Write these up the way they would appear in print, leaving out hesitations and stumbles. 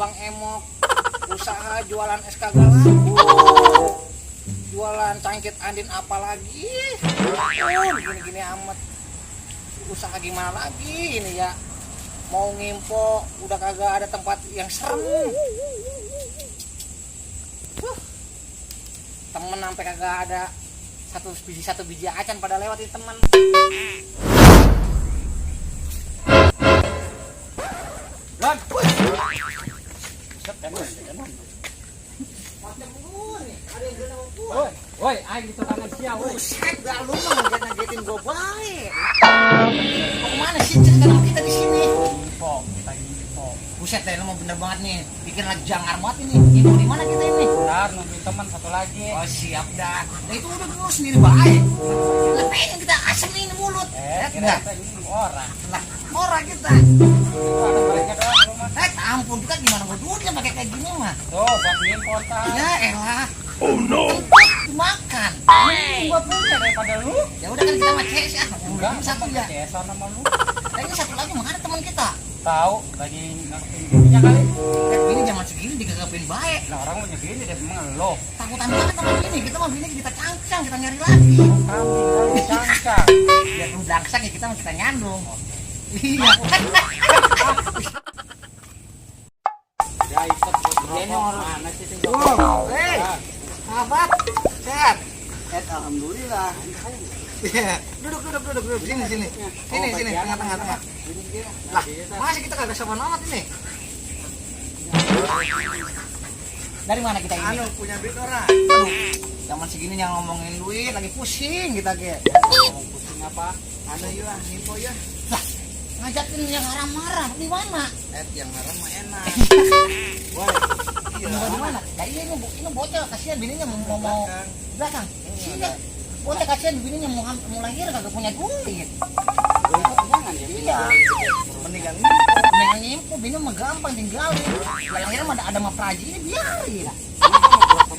Bang Emok, usaha jualan es kagak laku, jualan cangkit Andin apalagi, gini-gini amat. Usaha gimana lagi ini ya? Mau ngimpo udah kagak ada tempat yang serem. Temen sampai kagak ada satu biji acan pada lewat ini temen. Lan. Woi, woi, aing di tukang sia, woi. Buset, dah lu mah ngagetin gua baik. Mau kemana sih cerita sama kita di sini? Info, kita info. Buset deh, lu mau bener banget nih. Pikir lagi jangar banget ini. Info di mana kita ini? Bentar, nungguin teman satu lagi. Oh siap dah. Nah itu udah lu sendiri baik. Lah pengen kita asem nih ini mulut. Eh, Ya, kira kita ini orang. Lah, murah kita. Itu ada baliknya doang rumah. Eh, ampun kita gimana mau duitnya pakai kayak gini mah. Tuh, buat ngimpor ta. Ya elah. Oh no. Makan. Gua punya daripada lu. Ya udah kan kita mah CS ah. Enggak, satu ya. Ceson sama lu. Eh, ini satu lagi mana teman kita? Tahu, lagi ngertiin bininya kali. Eh, bini zaman segini digagapin baik. Lah orang punya bini dia mengeluh. Takutan banget sama bini. Kita mah bini kita cangcang, kita nyari lagi. Kambing kali cangcang. Biar lu belangsak ya kita mah kita nyandung. Iya. Ya ikut buat Ini rokok. orang. Mana sih tinggal? Wow, hey. Sahabat, sehat. Alhamdulillah. Iya. Duduk, duduk, duduk, duduk. Sini, sini. Sini, sini, tengah, tengah, tengah. Lah, masih kita kagak sopan amat ini. Dari mana kita ini? Anu punya duit orang. Aduh, zaman segini yang ngomongin duit lagi pusing kita ge. Ngomong pusing apa? Anu ya, info ya. Lah, ngajakin yang haram-haram di mana? Yang haram mah enak. Wah, iya. Di mana? Ya iya ini, ini bocah kasihan bininya mau mau Belakang. belakang. Sini. Bocah kasihan bininya mau mau lahir kagak punya duit. Jangan ya. Iya. Mendingan Mendingan ngimpu, bini mah gampang tinggalin. Ya lahir mah ada mah praji ini biarin.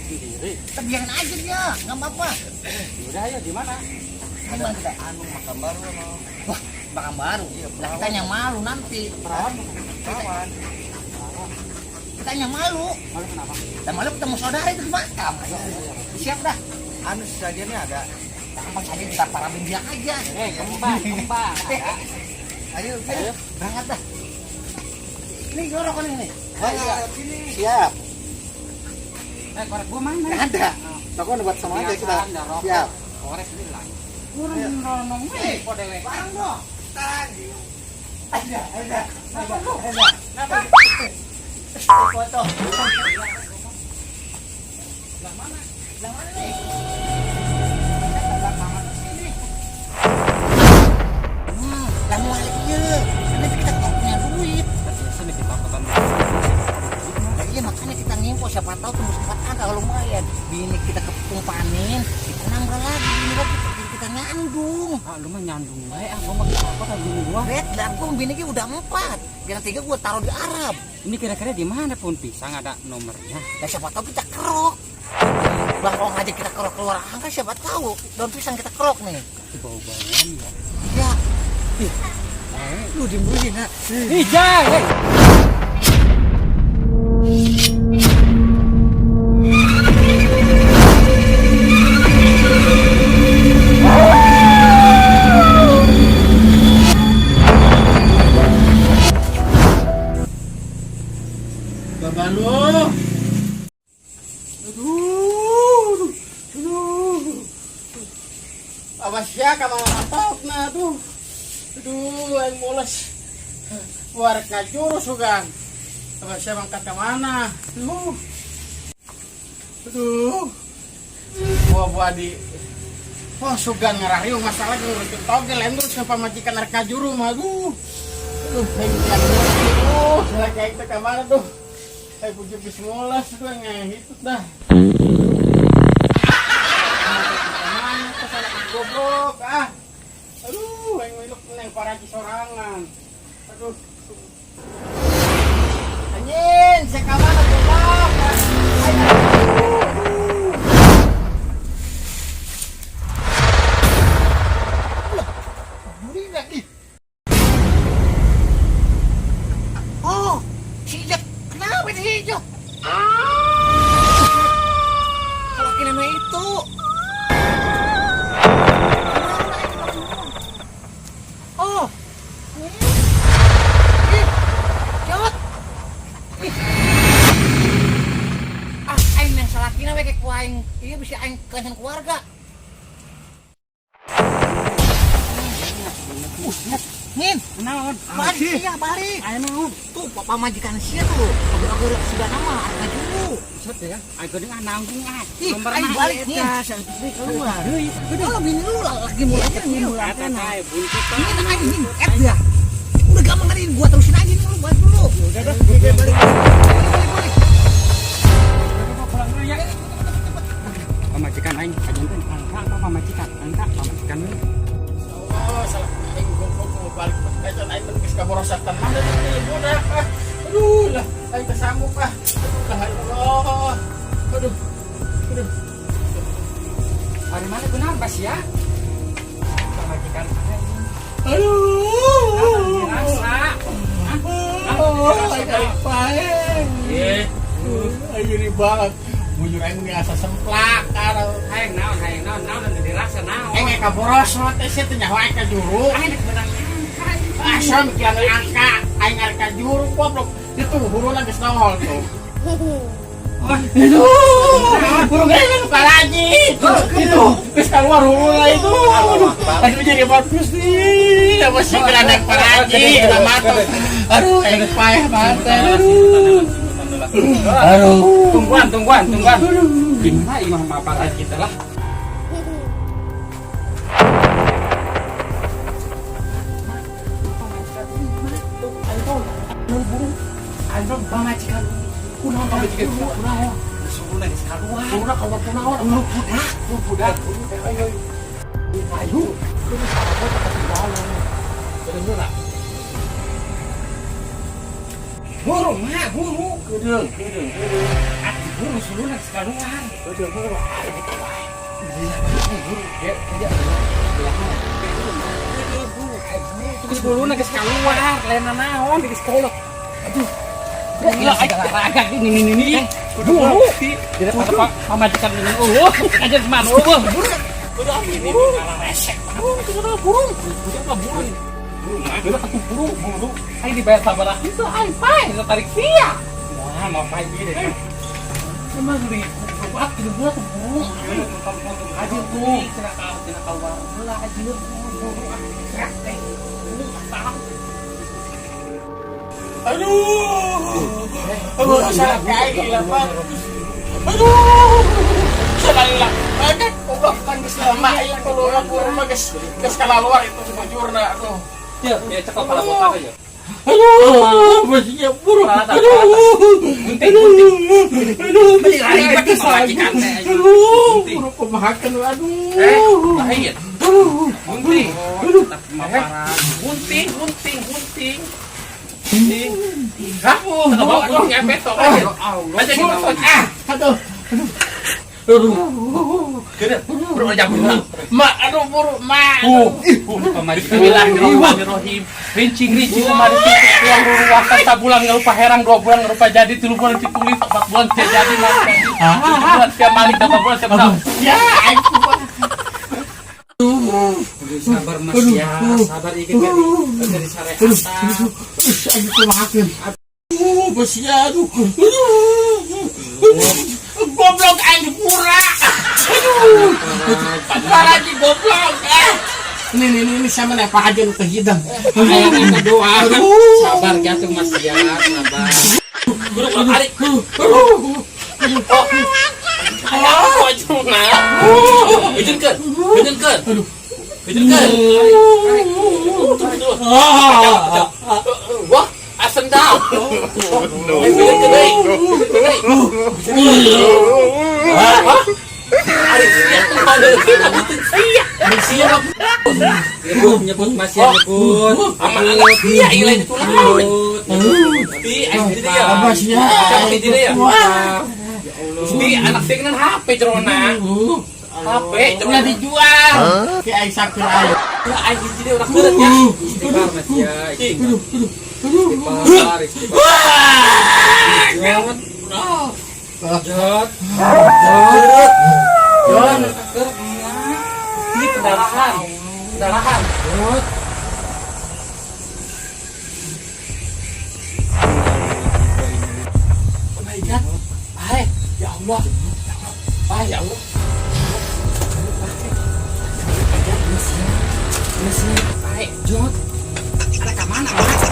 Sendiri. Kita biarin aja dia, nggak apa-apa. Udah ayo di mana? Gimana kita? anu makam baru no. Wah, makam baru. Iya, Lah kita yang malu nanti. Perawan. Kawan. Kita yang malu. Malu kenapa? Dan malu ketemu saudara itu di makam. Siap dah. Anu sesajennya ada. Gampang saja kita paramin dia aja. Eh, kembang, kembang. Ayo, Ayo, berangkat dah. Ini jorok ini nih. Wah, iya. Sini. Siap. Eh, korek gua mana? Ada. Rokok buat sama aja kita. Siap. Korek ini lah. Kurang ronong eh, dewek. Bareng dong. Ada, ada, ada, ada. Kenapa? Foto. Lah mana? Lah mana nih? Sini. Lah mau balik iya. Nanti kita nggak punya duit. Sini kita ketemu. Nah, iya makanya kita ngimpo siapa tahu tembus 4 angka kalau lumayan. Bini kita ketumpanin, kita nambah lagi bini lagi kita nyandung. Ah, lu mah nyandung bae ah, gua mah takut sama bini gua. Bet, lah gua bini gua udah 4. Yang 3 gua taruh di Arab. Ini kira-kira di mana pun pisang ada nomornya. Nah, siapa tahu kita kerok. Bangkong aja kita kerok keluar angka siapa tahu. Daun pisang kita kerok nih. Itu bau-bauan ya. Ya. Ih, lu diem ha. Ih, jay. Hey. Bapak lu. Aduh. Aduh. Awas ya ka mana na aduh. Aduh, aing mules. Warek ngajurus sugan. Awas ya mangkat ke mana? Aduh. Aduh. Buah-buah di Oh, sugan ngarariung masalah ngurusin togel lain terus pamajikan rek ngajuru mah aduh. Aduh, aing aduh, saya kayak teh ka mana tuh? Saya pujuk geus mules tuh ngehitut dah. Mana kesana goblok ah. Aduh, aing miluk neng paraji sorangan. Aduh. Anjing, saya ka mana goblok? Aduh. Oh, si Ijak kenapa itu Jo. Salaki nama itu. Oh. Ih, Jot. Ih. Ah, aing yang salakina we ku aing. Ieu bisa aing kencan keluarga. Nin, Naon? balik sia, balik. Aya naon? Tuh, papa majikan sia tuh. Agur-agur sudah nama, arek ngajuru. Buset ya. Aing geuning ah nanggung ah. Ih, aing balik nih. Keluar. Udah bini lu lagi mulai nih. Eta teh buntut. Ini aing nih, et ya. Udah gampang kan gua terusin aja nih lu balik dulu. Udah dah, balik balik. Balik, balik. Pulang dulu ya. Pamajikan aing aja teh angka apa pamajikan? Angka pamajikan. Oh, salah aing goblok mau balik kacan aing geus kaborosan mah da teh budak ah. Aduh lah, aing teh sanggup ah. Aduh lah ya Allah. Aduh. Aduh. Hari mana benar Bas ya? Pamajikan aing. Aduh. Rasa. Oh, aing pae. Eh, Aing nyeri banget. Bujur aing geus asa semplak karo. hayang naon, hayang naon, naon nu dirasa naon. Aing kaborosot teh sia teh nyaho aing ka juru. Aing rek menang angka. Asa mikiran angka, aing arek ka juru goblok. Itu huruna geus nongol tuh. Aduh, burung aing lupa lagi. Itu geus keluar huruna itu. Aduh, aduh jadi bagus nih. Apa sih kena paraji, kena mata. Aduh, aing payah banget. Aduh. Aduh. Tungguan, tungguan, tungguan. Gimana imah mapar kita lah. Pamajikan kunaon pamajikan kunaon suruhna geus kaluar Huruna keluar kunaon? Hulu budak, hulu budak. Ayo, ayo. Buru mah, buru. Kedeung, kedeung, kedeung. Atuh buru suruhna geus kaluar. Kedeung, kedeung. Buru, dia dia. Geus buruna geus kaluar, lain naon geus kolot. Aduh. Gila, aing raga gini ini ini. Buru. Daripada pamajikan ini eueuh, aja semana eueuh. Buru. Udah ini malah resek. Burung, itu burung. Burung apa burung? Burung, udah aku burung, burung. Aing dibayar sabaraha itu aing pae tarik sia. Wah, mau pae ieu deh. Emang ribu gitu gua tuh burung. Aja tuh, cenah keluar heula aja buru ah. Serak teh. Burung ah. Aduh. Aduh, salah kayak gila, Pak. Aduh. Salah lah. Ada goblok kan geus lama ieu keluar burung mah geus geus kalaluar itu bujurna tuh. Ya, ya cekok kepala botak aja. Aduh, besinya burung. Aduh. Gunting, gunting. Aduh, Ribet nih pamajikan teh. Aduh, burung kumahakeun aduh. Lain. Aduh. Gunting. Aduh. Gunting, gunting, gunting. Gunting. Hah? Bawa burung ngepet tok aja. Aja gitu. Ah, aduh. Aduh. Buru aja buru. Mak, aduh buru, mak. Bismillahirrahmanirrahim. Rincing-rincing kemari titik tuang ruruasan sabulan ngelupa herang 2 bulan ngelupa jadi 3 bulan ditulis 4 bulan siap jadi malik 7 bulan siap malik 8 bulan siap tahu. Ya, aing kumaha. Sabar Mas ya, sabar iki dari syariat. Aing kumahakeun. Aduh, besinya aduh. Goblok aing dipura. Aduh. Lagi goblok. Ah. Ini ini ini sama nih Pak Haji nu teh hidang. Ayo doa. Sabar jatuh Mas ya, sabar. Guru kalau tarik. Aduh. Oh. Ayo ujungna. Ujungkeun. Ujungkeun. Aduh. Ujungkeun. Terus. Wah, asem dah. Ujungkeun deui. Ujungkeun deui. Hah? Ari sia tuh sia. Ari sia. Nyebut Mas ya nyebut. Aman anak sia ieu lain itu lain. Di aing di dia. Apa sih ya? Siapa di dia ya? Di anak sia kan HP cerona. HP Udah cerona dijual. Ki aing sakit aing. Lah aing hiji deui urang beureut ya. Istighfar Mas ya. Istighfar. Istighfar, istighfar. Jot. Jot. Jot. Jot. Jot. Ini pendarahan. Pendarahan. Jot. Oh my God. Hai, ya Allah. Hai, ya Allah. Hai, Jot. Ada ka mana, Mas?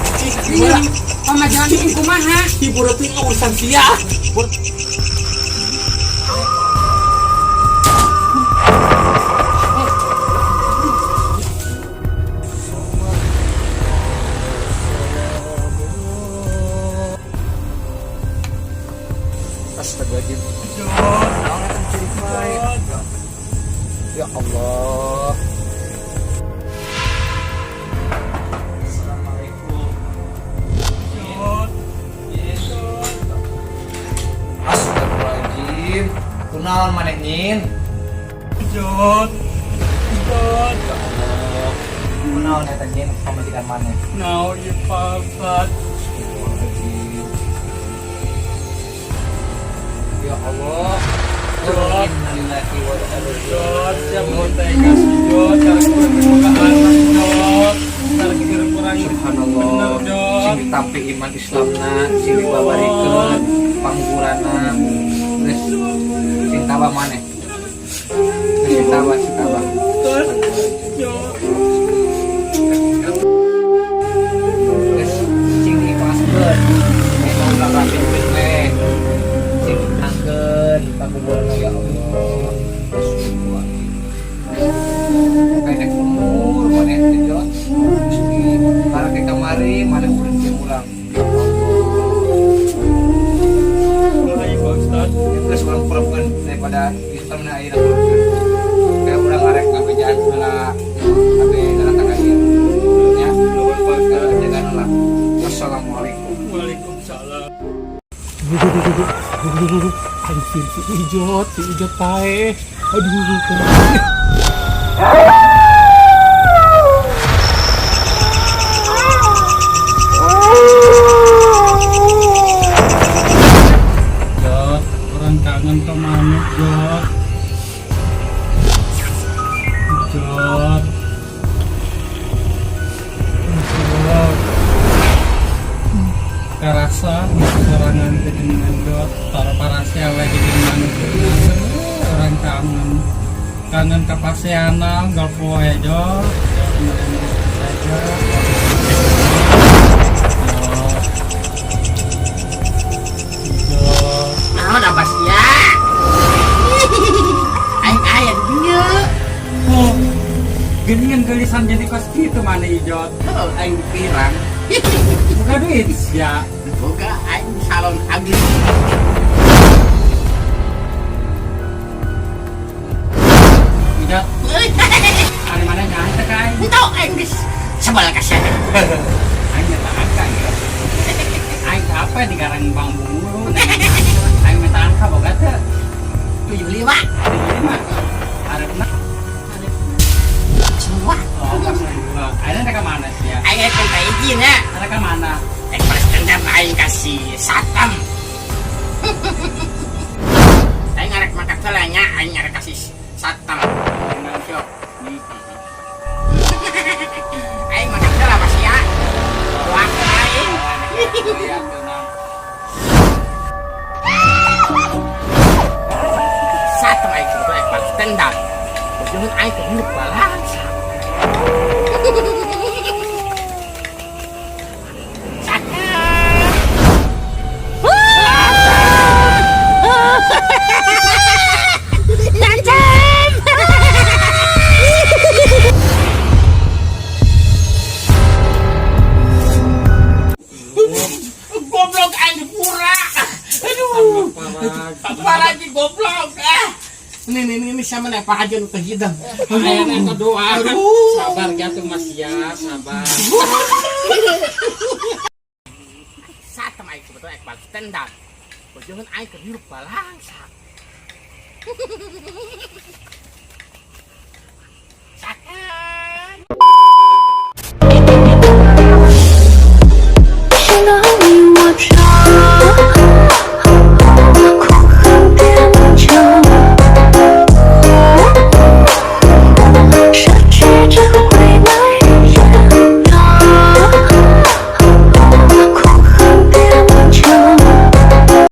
Iya, pamajikan ini kumaha? Ibu reti urusan sia. Astagfirullahaladzim. Ya Allah. Assalamualaikum. Astagfirullahaladzim. Kunaon maneh, Nyin? Jot. Jot. Ya Allah. Kunaon eta, Nyin, pamajikan maneh? Naon ieu Pak? Astagfirullahaladzim. Ya Allah. Jot. Innalillahi wa inna ilaihi Jot, siap mau teh kasih Jot, cara kurang boga anak Jot. Cara kurang Subhanallah. bener Jot. Sing ditampi iman Islamna, sing dibabarikeun pangkurana. Geus sing tabah maneh. Geus sing tabah, sing tabah. Jot. Geus sing diikhlaskeun. Memang ulah rapikeun we. Sing ditangkeun pakuburna, ya Allah. Astagfirullahaladzim. Pendek umur maneh teh, Jot. Gusti, karek kamari maneh urip jeung ulang. Ya Allah. Ayo Pak Ustad. Terus urang purepkeun daripada Islam na ayeuna purepkeun. Kayak urang ngarek ngabejaan heula abe datang ka dieu. Ya, Nuhun Pak Ustad. jaga lah. Assalamualaikum. Waalaikumsalam. Anjir si Ijot, si Ijot pae. Aduh. Jot, urang kangen ke mana, Jot? Jot. Jot. Karasa sorangan kejenengan, Jot, para parasea lagi di mana urang kangen kangen ke paseana unggal poe, Jot. Jot, saja, Jot. Jot. Naon apa sia? Aing aya di dieu. Oh, geningan gelisan jadi kos gitu mana Ijot? Heuh, aing pirang. Buka duit ya. Boga aing salon agi. Ijot, ada mana nyante kai? Entau aing geus sebel ka sia. Aing minta angka ya. Aing apa di garang bambu mulu. Aing minta angka boga teu. 75. 75. Arepna Semua. Oh, pas dua. Aing rek ka mana sih ya? Aing rek minta izin ya. Rek ka mana? Rek balas dendam aing ka si Satam. Aing ngarek makan heula nya, aing ngarek kasih Satam. Sok. Aing makan heula Mas ya. Doakeun aing. Iya, tenang. Satam aing sebetulnya rek balas dendam. Ujungin aing ke hidup balas. Satam. Satam. Goblok aing dipura. Aduh. Apa lagi goblok? Ah. Ini sama nih Pak Haji nu teh hidang. Aing eta doa. Aduh. Sabar jatuh Mas ya, sabar. Satam aing sebetulnya rek balas dendam. Ujungin aing ke hirup balangsa. Satam. Audio Jungle.